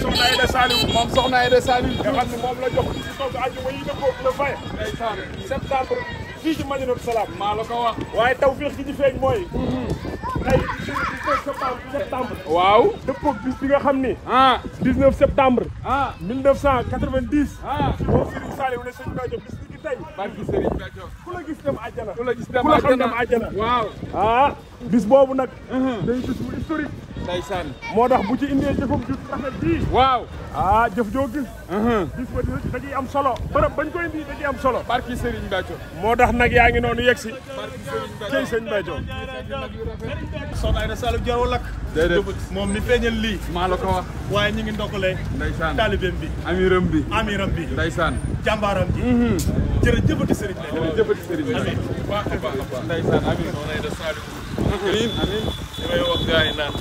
soxna Aïda Saliou moom soxna Aïda Saliou nga xam ne moom la jox ci togg àjjuma yi dëppoo le 20 septembre fii ci Madinatu Salaam maa la ko wax waaye taw féex gi ci feeñ mooy tey 19 septembre waaw dëppoo bis bi nga xam ni 19 septembre 1990 moom Serigne Saliou ne sëñ Béthio bis bi tey barki Serigne Béthio ku la gis dem àjjana ku la gis dem àjjana waaw bis boobu nag day bis bu historique ndeysaan moo tax bu ci indee jëfam ju rafet bii waaw jëf joo gis bis ba da ciy am solo bërëb bañ koy indi da ciy am solo barki Serigne Béthio moo tax nag yaa ngi noonu yegg si cey sëñ Béthio soxna Aïda Saliou jarul lakk déedéet moom mi feeñal lii maa la ko wax waaye ñu ngi ndokkalee ndeysaan taalibeem bi amiram bi ndeysaan jàmbaaram ji jërëjëfati Serigne jërëjëfati Serigne amiin baax a baax ndeysaan amiin soxna Aïda Saliou amiin amiin li may wax gars yi naan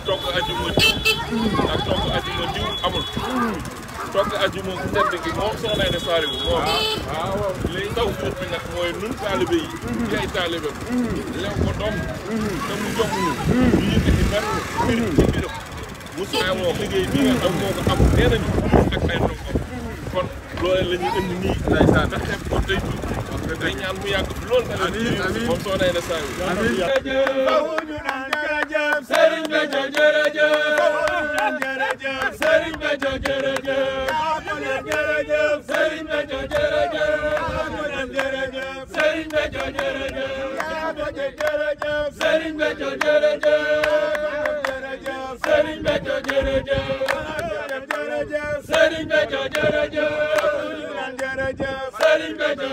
togg ajuma diw ak togg ajuma diw amul togg ajuma ku tedd gi moom soxna Aïda Saliou moom waaw léegi taw fiix bi nag mooy nun taalibe yi ci ay taalibe lew ko doom te mu jox ñu yëkkati benn mbir ci mbiram mu soxla liggéey bi nga xam moo ko am nee nañu ak ay ndongo kon loolu la ñuy indi nii ndeysaan ndax xeeb ko tey day ñaan mu yàgg fi loolu tamit moom soxna Aïda Saliou Serigne Béthio jërëjëf Serigne Béthio jërëjëf Serigne Béthio jërëjëf Serigne Béthio jërëjëf Serigne Béthio jërëjëf Serigne Béthio jërëjëf Serigne Béthio jërëjëf Serigne Béthio